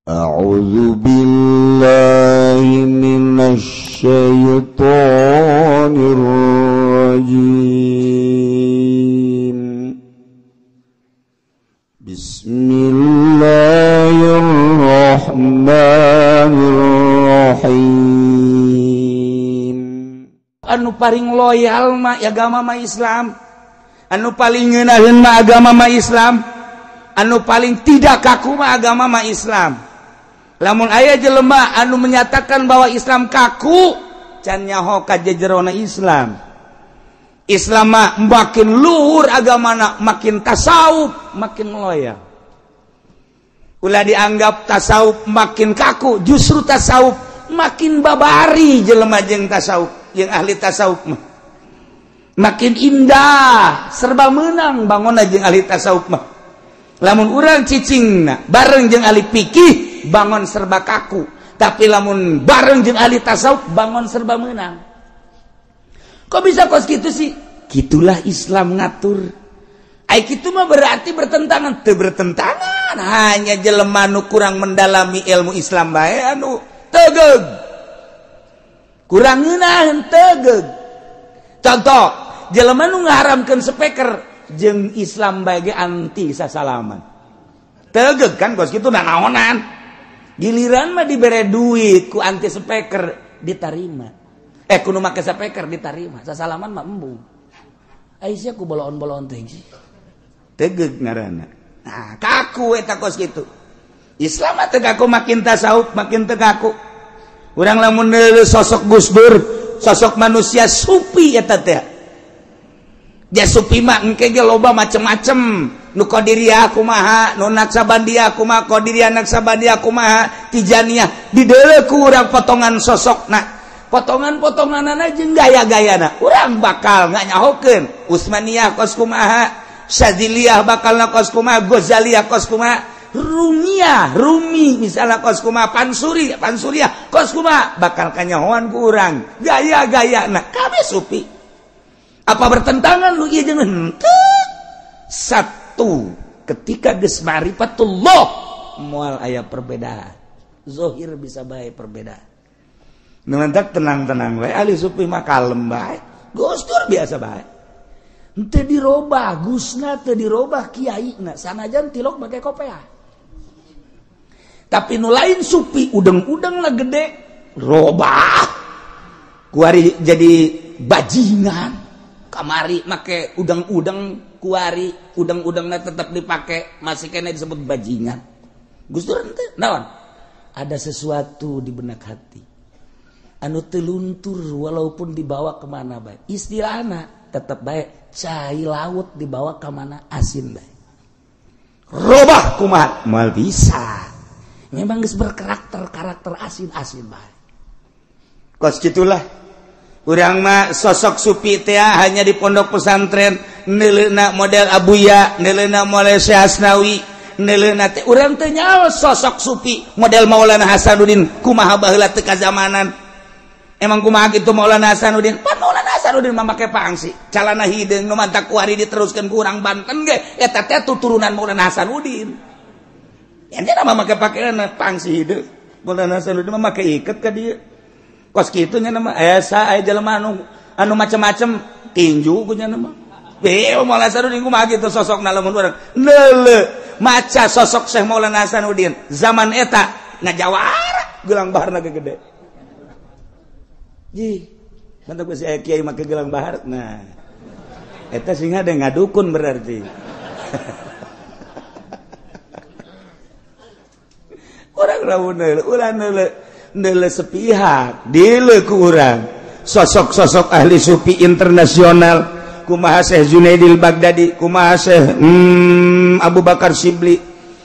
A'udzu billahi minasy syaithanir rajim. Bismillahirrahmanirrahim. Anu paling loyal mah agama mah Islam, anu paling ngeunaheun mah agama mah Islam, anu paling tidak kaku mah agama mah Islam. Lamun aya jelema anu menyatakan bahwa Islam kaku, can nyaho ka jejerona Islam. Islam mah makin luhur agamana, makin tasawuf, makin loyal. Ulah dianggap tasawuf makin kaku, justru tasawuf makin babari jelema jeung tasawuf, jeung ahli tasawuf mah. Makin indah, serba menang bangunna jeung ahli tasawuf mah. Lamun urang cicingna bareng jeung ahli fikih bangun serba kaku, tapi lamun bareng jeung ahli tasawuf bangun serba menang. Kok bisa kos gitu sih? Gitulah Islam ngatur. Ai kitu mah berarti bertentangan. Teu bertentangan, hanya jelema nu kurang mendalami ilmu Islam bae anu tegeg. Kurang ngeunaheun tegeg. Contoh, jelema nu ngaharamkeun speaker jeung Islam bae ge anti sasalaman. Tegeg kan kos kitu nanaonan. Giliran mah dibere duit ku anti speaker ditarima. Ku nu make speaker ditarima, sasalaman mah embung. Ai sia ku boloon-boloon teh sih. Tegeg ngaranna. Nah, kaku eta kos kitu. Islam mah teu kaku, makin tasawuf makin teu kaku. Urang lamun neuleuh sosok Gus Dur, sosok manusia sufi eta teh. Dia sufi mah engke ge loba macem-macem. Nu Qadiriyah kumaha, nu Naksabandiyah kumaha, Qadiriyah Naksabandiyah kumaha, Tijaniyah dideuleu ku urang potongan sosokna. Potongan-potonganana jeung gaya-gayana. Urang bakal nganyahokeun Utsmaniyah kos kumaha, Syadziliyah bakalna kos kumaha, Ghazaliyah kos kumaha, Rumiyah, Rumi misalnya kos kumaha, Pansuri, Pansuriyah kos kumaha, bakal kanyahoan ku urang gaya-gayana. Kabeh sufi. Apa bertentangan lu ieu jeung henteu? Satu, ketika geus ma'rifatullah moal aya perbedaan. Zohir bisa bae perbedaan. Nu mantak tenang-tenang bae, ahli sufi mah kalem bae. Gus Dur biasa bae. Henteu dirobah gusna, teu dirobah kiaina, sanajan tilok make kopeah. Tapi nu lain sufi udeng-udeng lah gede, robah. Kuari jadi bajingan. Kamari make udang-udang, kuari udang-udangnya tetap dipakai, masih kena disebut bajingan. Gus Dur henteu naon? Ada sesuatu di benak hati anu teu luntur walaupun dibawa kemana bae. Istilahna tetap bae, cai laut dibawa kemana asin bae. Robah kumaha? Moal bisa. Memang geus berkarakter karakter asin-asin bae. Kos kitulah. Urang mah sosok sufi teh hanya di pondok pesantren, neuleuna model Abuya, neuleuna model Syekh Asnawi, neuleuna teh urang teh nyaho sosok sufi model Maulana Hasanuddin kumaha baheula teu kazamanan. Emang kumaha kitu Maulana Hasanuddin? Pan Maulana Hasanuddin mah make pangsi, calana hideung nu mantak kuari diteruskeun ku urang Banten ge eta teh tuturunan Maulana Hasanuddin. Nya mah make pakaian pangsi hideung. Maulana Hasanuddin mah make iket ka dieu. Kos kitu nya nama esa aya jelema anu macem-macem tinju ku nya nama. Maulana Hasanuddin kumaha kitu sosokna lamun urang neuleuh maca sosok Syekh Maulana Hasanuddin zaman eta ngajawara gelang baharna ge gede. Jih, mantap geus aya kiai make gelang bahar. Nah, eta sing ada ngadukun berarti. Urang lamun neuleuh, ulah neuleuh neuleuh sepihak, dileuk ku urang. Sosok-sosok ahli sufi internasional, kumaha Syekh Junaidil Baghdadi, kumaha Syekh Abu Bakar Sibli,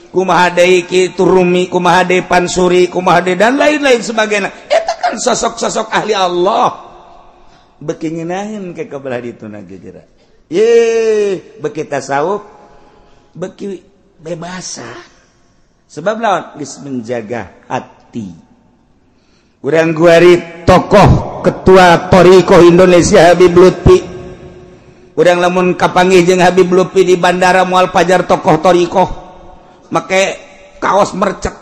kumaha deui Ki Rumi, kumaha deui Pansuri, kumaha deui dan lain-lain sebagainya. Eta kan sosok-sosok ahli Allah. Beuki ngeunaheun ke kabelah dituna ge jera. Ye, beuki tasawuf, beuki bebasa. Sebab lawan geus menjaga hati. Urang guari tokoh ketua Thariqah Indonesia Habib Lutfi. Urang lamun kapanggih jeung Habib Lutfi di bandara moal pajar tokoh thariqah make kaos mercek.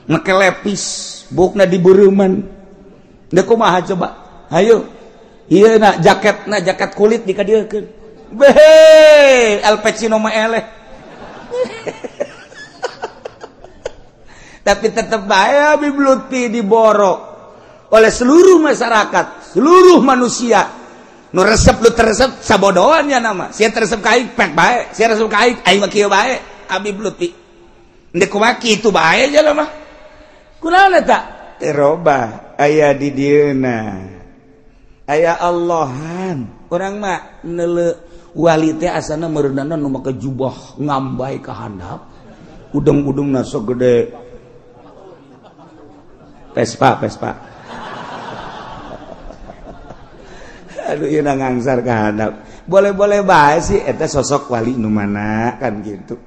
Make lepis, bukna dibureuman. Deuk kumaha coba? Hayu. Ieu na jaketna jaket kulit dikadieukeun. Behe, Al Pacino mah eleh. Tapi tetep bae Habib Lutfi diboro oleh seluruh masyarakat, seluruh manusia. Nu resep lu teresep sabodoan ya nama. Sia teresep ka aing pek bae, sia resep ka aing aing mah kieu bae Habib Lutfi. Ndek kumaha kitu bae jalma mah. Kunaon eta? Teu robah aya di dieuna. Aya Allahan. Urang mah neuleu wali teh asana meureunana nu make jubah ngambai ka handap. Udeng-udengna sok gede. Vespa, Vespa. Aduh ieu ngangsar ka handap. Boleh-boleh bae sih eta sosok wali nu mana kan gitu.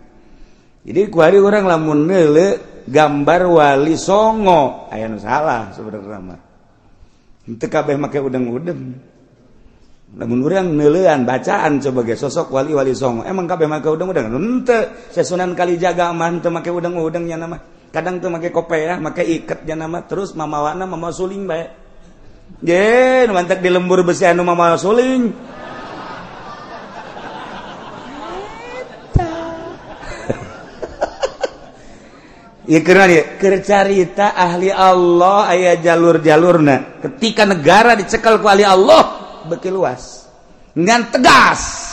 Jadi kuari urang lamun neuleu gambar wali songo aya nu salah sebenarnya mah. Henteu kabeh make udeng-udeng. Lamun urang neuleuan bacaan sebagai sosok wali-wali songo, emang kabeh make udeng-udeng? Henteu. Sunan Kalijaga mah henteu make udeng-udeng nya mah. Kadang teu make kopeah, make iket nya mah, terus mamawana mamawa suling bae. Ye, nu mantek di lembur besi anu mamawa suling. Ya keur carita ahli Allah aya jalur-jalurna. Ketika negara dicekal ku ahli Allah beuki luas. Ngan tegas.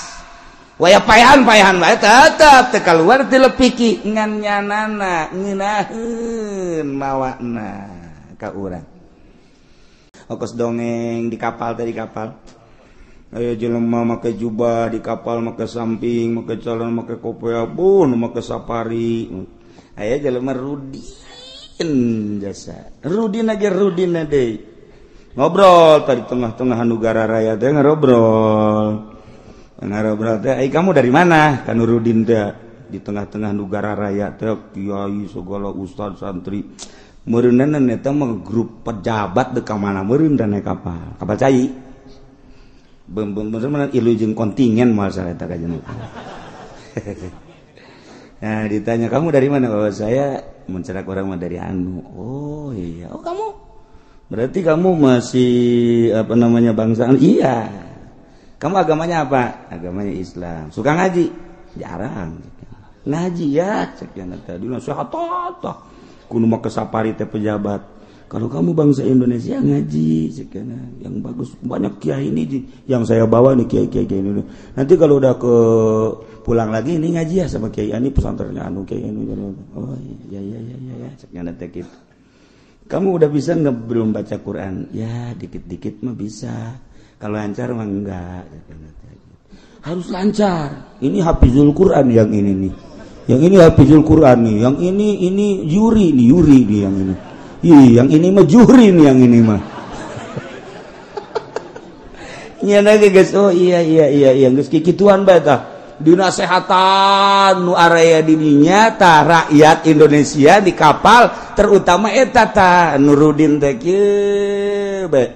Waya payahan-payahan bae tetep teu kaluar teu lepiki ngan nyanana ngeunaheun mawana ka urang. Okos dongeng di kapal teh di kapal. Aya jelema make jubah di kapal make samping, make calon, make kopeah, bun make safari. Aya jelema Rudin jasa. Rudin aja Rudin deui. Ngobrol tadi tengah-tengah negara raya teh ngobrol. Ngobrol teh, "Ai kamu dari mana?" Kan Rudin teh di tengah-tengah negara raya teh kiai segala ustad santri. Meureunna eta mah grup pejabat deuk ka mana meureun da naik kapal. Kapal cai. Beum-beum ilu jeung kontingen moal salah eta kajeun. Nah, ditanya kamu dari mana? Oh, saya mencerak orang mah dari anu. Oh iya. Oh kamu berarti kamu masih apa namanya bangsa? Iya. Kamu agamanya apa? Agamanya Islam. Suka ngaji? Jarang. Ngaji ya. Sekian tadi nasihat tah. Kudu make safari teh pejabat. Kalau kamu bangsa Indonesia ngaji sekian yang bagus banyak kiai ini yang saya bawa nih kiai-kiai ini. Nanti kalau udah ke pulang lagi ini ngaji ya sama kiai ani pesantrennya anu kiai anu. Oh iya iya iya iya sekian teh gitu. Kamu udah bisa nggak belum baca Quran? Ya dikit-dikit mah bisa. Kalau lancar mah enggak. Harus lancar. Ini hafizul Quran yang ini nih. Yang ini hafizul Quran nih. Yang ini yuri nih, yuri nih yang ini. Ih, yang ini mah juri nih yang ini mah. Nya lagi guys, oh iya iya iya iya geus kikituan bae tah. Dinasehatan nu area di dinya tah rakyat Indonesia di kapal terutama eta tah Nurudin teh kieu bae.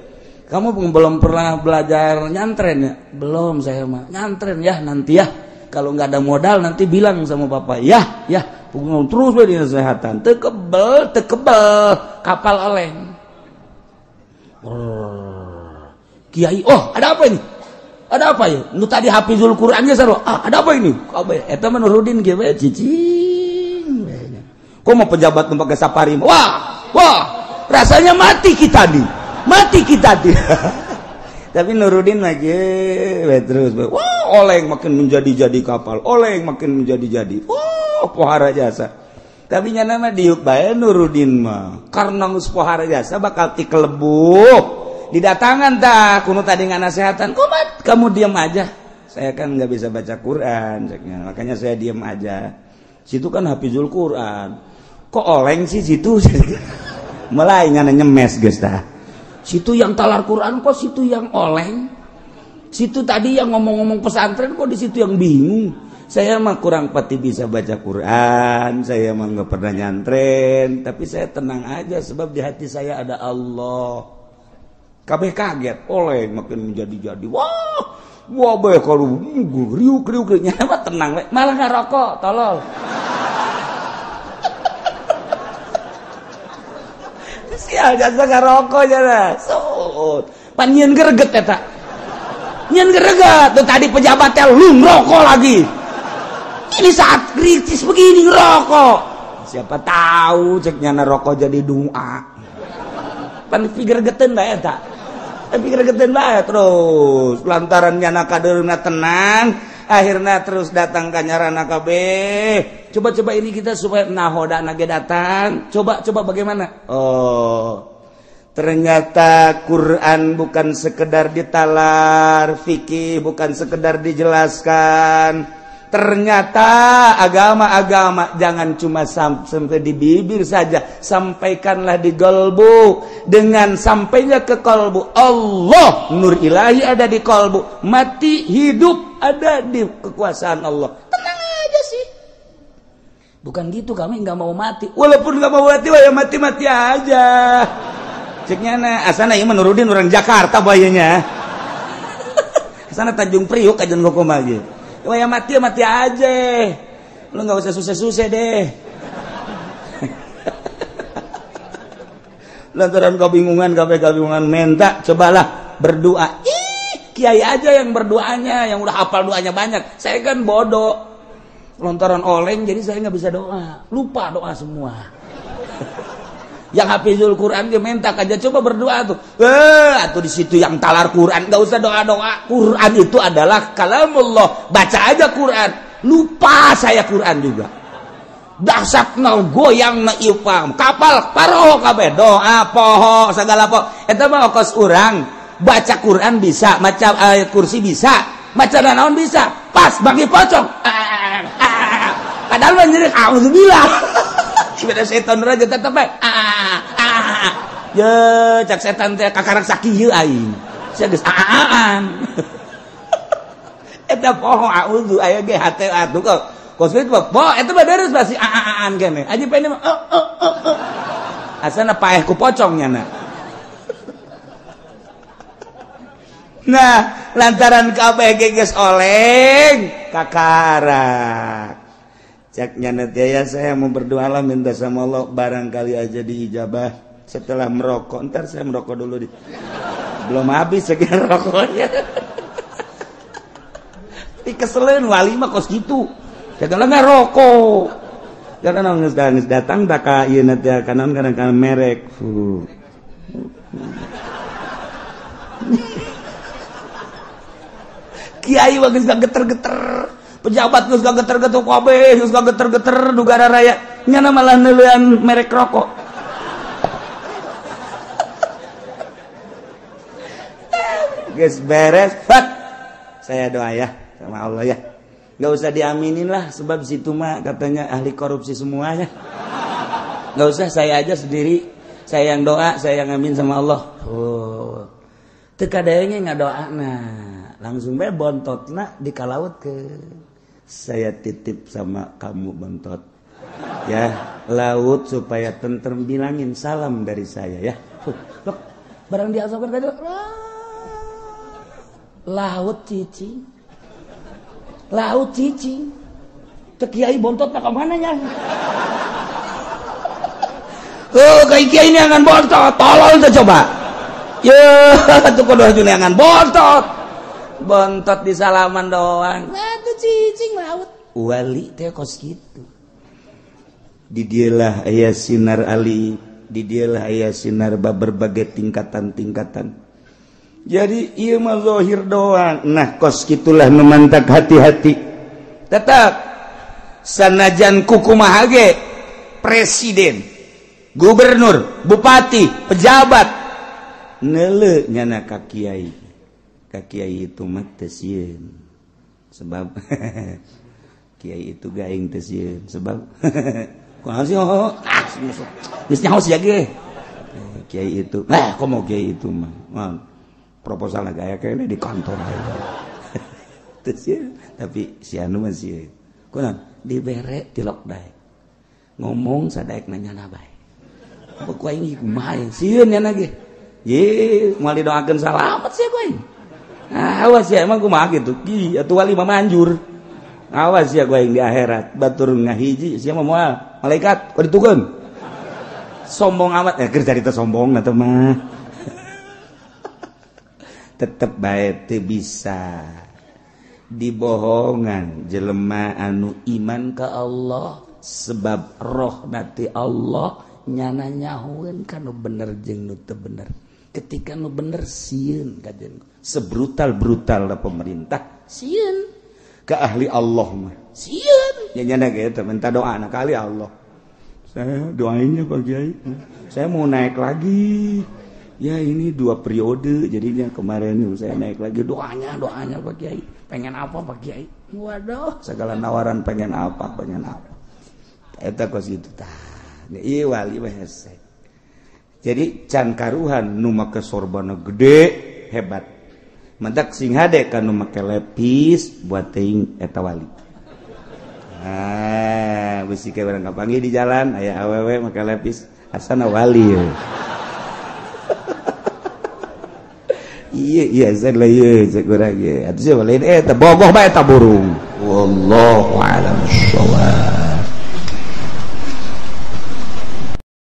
Kamu belum pernah belajar nyantren ya? Belum saya mah. Nyantren ya nanti ya. Kalau nggak ada modal nanti bilang sama bapak. Ya, ya. Terus bae dinasehatan. Teu kebel, teu kebel kapal oleng. Kiai, oh ada apa ini? Ada apa ya? Nu tadi hafizul Qur'annya sarua. Ah, ada apa ini? Kabeh eta mah Nurudin kieu bae cicing. Kok mau pejabat nu pake safari? Wah, wah, rasanya mati kita nih. Mati kita nih. Tapi Nurudin mah kieu bae terus. Wah, oleng makin menjadi-jadi kapal, oleng makin menjadi-jadi. Wah, pohara jasa. Tapi nyana mah diuk bae Nurudin mah. Karena geus pohara jasa bakal tikelebuh. Didatangan tah kuno tadi nganasehatan, kumat kamu diam aja. Saya kan nggak bisa baca Quran, makanya saya diam aja. Situ kan hafizul Quran. Kok oleng sih situ? Mulai ngana nyemes geus tah. Situ yang talar Quran kok situ yang oleng. Situ tadi yang ngomong-ngomong pesantren kok di situ yang bingung. Saya mah kurang pati bisa baca Quran, saya mah nggak pernah nyantren, tapi saya tenang aja sebab di hati saya ada Allah. Kabeh kaget, oleh makin menjadi-jadi. Wah, wah bae kalau riuk-riuk nya mah tenang we, malah ngarokok, tolol. Sial jasa ngarokok jana. So, pan nyeun greget eta. Nyeun greget tuh tadi pejabatnya lu ngerokok lagi. Ini saat kritis begini ngerokok. Siapa tahu cek nyana rokok jadi doa. Pan gregeteun bae eta. Tapi gregeteun bae terus lantaran nyana kadeurna tenang, akhirnya terus datang ka nyarana kabeh. Coba-coba ini kita supaya nahoda nage datang. Coba-coba bagaimana? Oh, ternyata Quran bukan sekedar ditalar, fikih bukan sekedar dijelaskan. Ternyata agama-agama jangan cuma sampai di bibir saja, sampaikanlah di kolbu. Dengan sampainya ke kolbu, Allah, nur ilahi ada di kolbu, mati hidup ada di kekuasaan Allah. Tenang aja sih. Bukan gitu, kami nggak mau mati. Walaupun nggak mau mati, ya mati-mati aja. Ceknya na, asana ieu menurudin orang Jakarta bayanya. Asana Tanjung Priuk aja ngomong aja. Wah ya mati mati aja, lu nggak usah susah-susah deh. Lantaran kebingungan, kebingungan minta, cobalah berdoa. Ih, kiai aja yang berdoanya, yang udah hafal doanya banyak. Saya kan bodoh, lontaran oleng, jadi saya nggak bisa doa, lupa doa semua. Yang hafizul Quran dia minta aja coba berdoa tuh. Atau di situ yang talar Quran, nggak usah doa-doa. Quran itu adalah kalamullah. Baca aja Quran. Lupa saya Quran juga. Dahsyat na goyang na ipam. Kapal paroho kabeh doa poho segala poho. Eta mah okos urang baca Quran bisa, baca ayat kursi bisa, baca naon bisa. Pas bagi pocong. Padahal mah nyerik auzubillah. Beda setan raja tetep bae. Ye, cak setan teh kakarak sakieu aing. Sia geus aan. Eta poho auzu aya ge hate atuh kok. Kos kitu mah poho eta mah beres pasti aan kene. Aji pene mah Asana paeh ku pocong nyana. Nah, lantaran kabeh ge geus oleng kakarak. Cak nyanet ya, saya mau berdoa lah minta sama Allah barangkali aja diijabah setelah merokok. Ntar saya merokok dulu di. Belum habis sekian rokoknya. Dikeseleun wali mah kos gitu. Jangan ngerokok. Jangan nangis datang tak ka ieu na teh kanan kadang-kadang merek. Kiai mah geus geter-geter. Pejabat geus geter-geter kabeh, geus geter-geter dugara raya. Nyana malah neuleuan merek rokok. Geus beres, fat. Saya doa ya sama Allah ya. Enggak usah diaminin lah sebab situ mah katanya ahli korupsi semuanya. Enggak usah, saya aja sendiri. Saya yang doa, saya yang amin sama Allah. Oh. Teu kadenge ngadoana. Langsung bae bontotna dikalaut ke. Saya titip sama kamu bontot ya, laut supaya tentrem, bilangin salam dari saya ya. Loh, barang diasopkan tadi laut cicing, laut cicing, teu kiai bontot ka mana nya? Oh, kai kiai ini angan bontot, tolol teh coba. Ye, tuh kudu angan bontot. Bontot di salaman doang. Aduh cicing laut. Wali teh kos kitu. Di dialah aya sinar ali, di dialah aya sinar berbagai tingkatan-tingkatan. Jadi ieu mah zahir doang. Nah, kos kitulah memantak hati-hati. Tetap sanajan kukumaha ge presiden, gubernur, bupati, pejabat neuleu nyana ka kiai. Ka kiai itu mah teu sieun. Sebab kiai itu gaing teu sieun sebab kunaon sih oh ah geus nyaho sia ge. Kiai itu, nah komo kiai itu mah proposal gaya kayaknya di kantor teu sieun, tapi si anu mah sieun. Kunaon dibere tilok daek. Ngomong sadaek nanya na bae. Apa ku aing kumaha sieun nya ge. Ye, moal didoakeun salamet sia ku aing. Awas ya emang kumaha gitu. Ki atuh wali mah manjur. Awas ya ku aing di akhirat batur ngahiji sia mah moal malaikat ku ditukeun. Sombong amat ya keur carita sombong na teh mah. Tetep bae teu bisa dibohongan jelema anu iman ka Allah sebab roh nati Allah nyana nyahueun ka nu bener jeung nu teu bener. Ketika nu bener sieun kajen sebrutal-brutal pemerintah sieun ke ahli Allah mah sieun nya nyana ge teh minta doa na ka ahli Allah. Saya doainnya Pak Kiai, saya mau naik lagi. Ya ini 2 periode jadinya kemarin saya naik lagi doanya Pak Kiai. Pengen apa Pak Kiai? Waduh, segala nawaran pengen apa, pengen apa. Eta kos kitu tah. Ieu wali mah hese. Jadi can karuhan nu make sorbana gede hebat. Mentak sing hade ka nu make lepis buat teuing eta wali. Ah, bisi ke barang kapanggih di jalan aya awewe make lepis asana wali. Iya iya saya lah iya cek urang ye atuh sia lain eta bogoh bae eta burung. Wallahu a'lam.